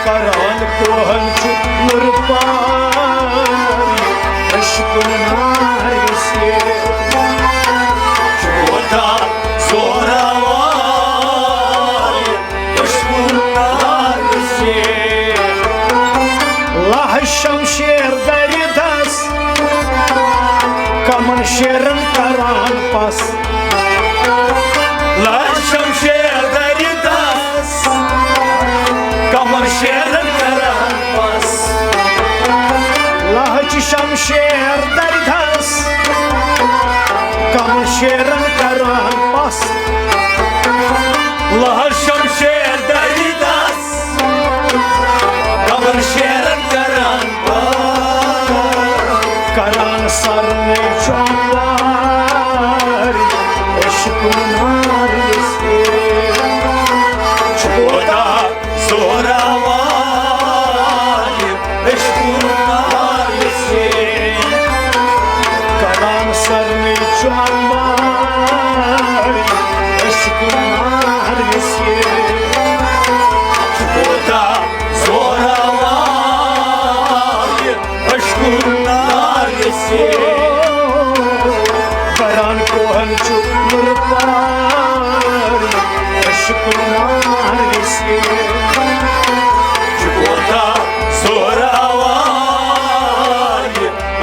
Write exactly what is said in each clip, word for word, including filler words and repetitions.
کران کوہن چھُ نُرپار، عشق نار یُس یہِ چھُ کوتاہ زوراوار، عشق نار یُس یہِ۔ لہہ شمشیر دَرِ دَس، کمن شیرن کران پس۔ لہہ شمشیر دَرِ دَس، کمن شیرن کران پس۔ لہہ چہِ شمشیر دَرِ دَس، کمن شیرن کران پس۔ لہہ شمشیر دَرِ دَس، کمن شیرن کران پس۔ کران سرنے چُھ انوار، عشق نار یُس یہِ چھُ کوتاہ زوراوار، عشق نار یُس یہِ۔ کران سرنے چُھ انوار، عشق نار یُس یہِ چھُ کوتاہ زوراوار، عشق نار یُس یہِ۔ کران کوہن چھُ نُرپار، عشق نار یُس یہِ چھُ کوتاہ زوراوار،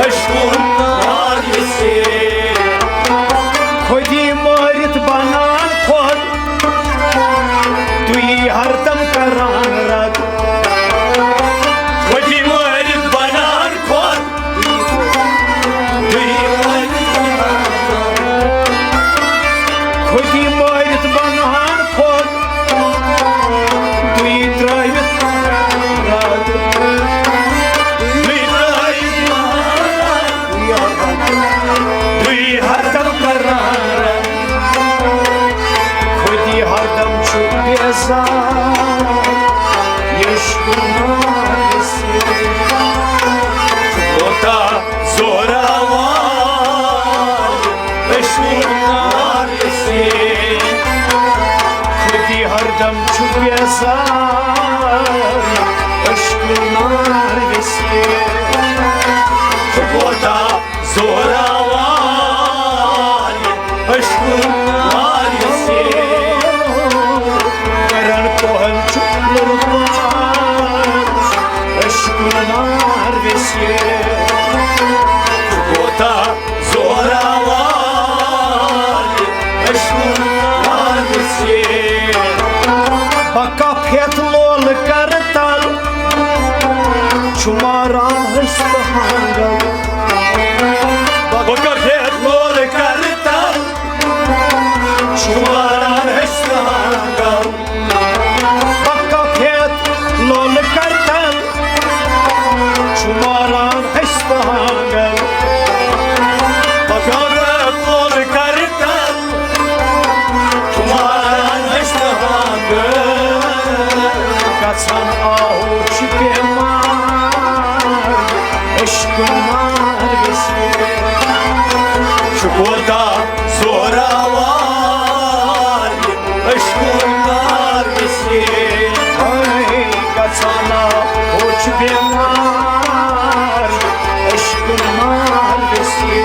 عشق نار یُس یہِ۔ خودی مٲرِتھ بنان خود، تُہی ہردم کران رد۔ خودی مٲرِتھ بنان خود، تُہی مٲرِتھ بنان خود۔ خودی مٲرِتھ بنان خود، تُہی ترٲوِتھ رد۔ تُہی ترٲوِتھ رد۔ تُہی ہردم کران رد۔ خودی ہردم چھُ بیزار، عشق نار یُس یہِ کوتاہ زوراوار، عشق نار یُس یہِ۔ خودی ہردم چھُ بیزار، عشق نار یُس یہِ چھُ کوتاہ زوراوار، عشق نار یُس یہِ۔ کران کوہن چھُ نُرپار، عشق نار یُس یہِ چھُ کوتاہ زوراوار، عشق نار یُس یہِ۔ بہٕ کپھ ہٮ۪تھ لولہٕ کرٕ تل، چھُ ماران ہسہِ تہٕ ہانگل۔ بہٕ کپھ ہٮ۪تھ لولہٕ کرٕ تل، چھُ ماران ہسہِ تہٕ ہانگل۔ بہٕ کپھ ہٮ۪تھ لولہٕ کرٕ تل، چھُ ماران ہسہِ تہٕ ہانگل۔ بہٕ کپھ ہٮ۪تھ لولہٕ کرٕ تل، چھُ ماران ہسہِ تہٕ ہانگل۔ گژھان آہو چھُ بیمار، عشق نار یُس یہِ چھُ کوتاہ زوراوار، عشق نار یُس یہِ۔ ہے گژھان آہو چھُ بیمار، عشق نار یُس یہِ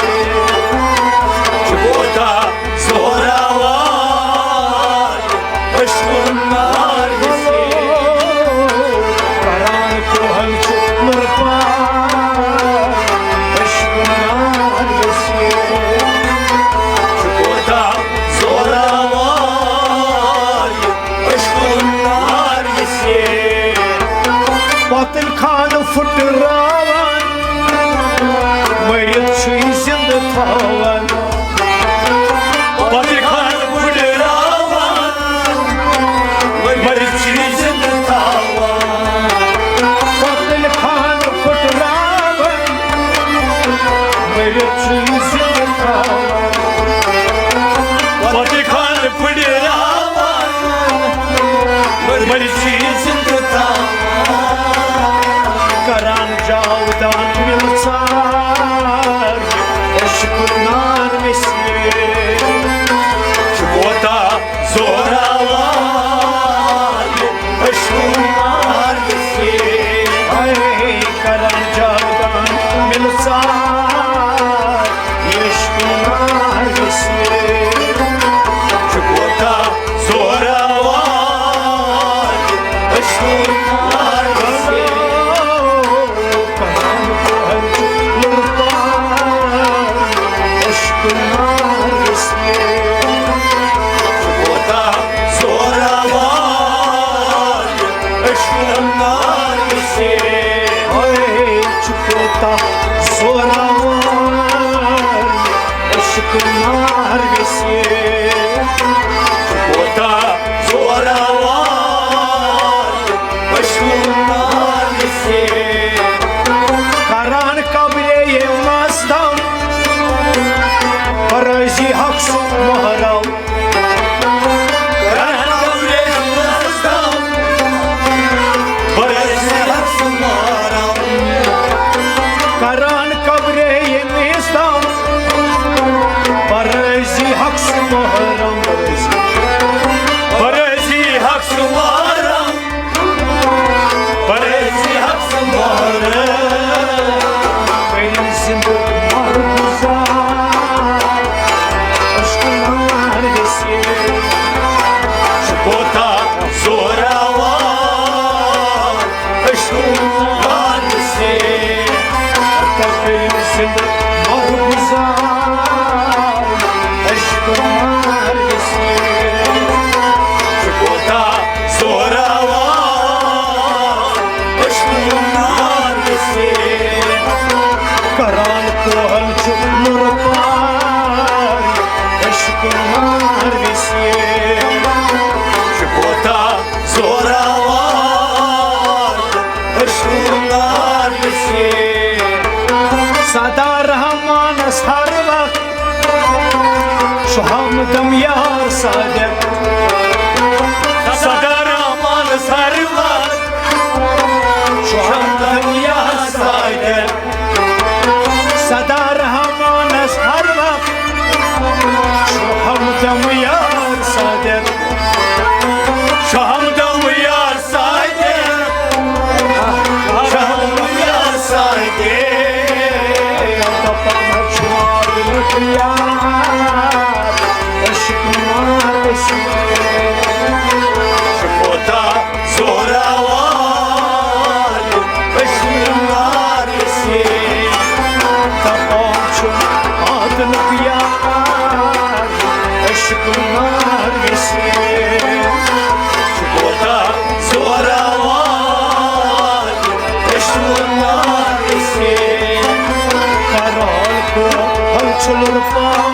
چھُ کوتاہ زوراوار، عشق نار یُس یہِ۔ کران کوہن چھُ نُرپار، عشق نار یُس یہِ چھُ کوتاہ زوراوار، عشق نار یُس یہِ۔ پتٕلۍ خانہٕ پھُٹراوان، مٔرِتھ چھُے زِندٕ تھاوان۔ پتٕلۍ خانہٕ پھُٹراوان، مٔرِتھ چھُے زِندٕ تھاوان۔ پتٕلۍ خانہٕ پھُٹراوان، مٔرِتھ چھُے زِندٕ تھاوان۔ پتٕلۍ خانہٕ پھُٹراوان، مٔرِتھ چھُے زِندٕ تھاوان۔ کران ہے چھُ کوتاہ زوراوار عشق مار ویسے، کوتاہ زوراوار عشق مار ویسے۔ کران قبرے ییٚمہِ مستم، پرٲزی حق سُنٛد محرم۔ کران قبرے ییٚمِس تام، پرٲزی حق سُنٛد محرم۔ پرٲزی حق سُنٛد محرم۔ پرٲزی حق سُنٛد محرم۔ کٔرِن زِنٛدٕ مَر گُزار، عشق مار ویسے۔ چھُ کوتاہ زوراوار عشق مار ویسے۔ کٔرِن زِنٛدٕ مَر گُزار، عشق مار ویسے۔ چھُ کوتاہ زوراوار عشق مار ویسے۔ کران کوہن چھُ نُرٕ پار عشق مار ویسے۔ چھُ کوتاہ زوراوار عشق مار ویسے۔ سدا رحمانس ہر وقت چھُ ہمدم یار صادق۔ سدا رحمانس ہر وقت چھُ ہمدم یار صادق۔ سدا رحمانس ہر وقت چھُ ہمدم یار صادق۔ چھُ ہمدم یار صادق۔ چھُ ہمدم یار صادق۔ دپان چھُ عشق مار ویسے۔ چھُ کوتاہ زوراوار عشق مار ویسے۔ دپان چھُ عادلُک یار عشق مار ویسے۔ چھُ کوتاہ زوراوار عشق مار ویسے۔ کران کوہن چھُ نُرٕ پار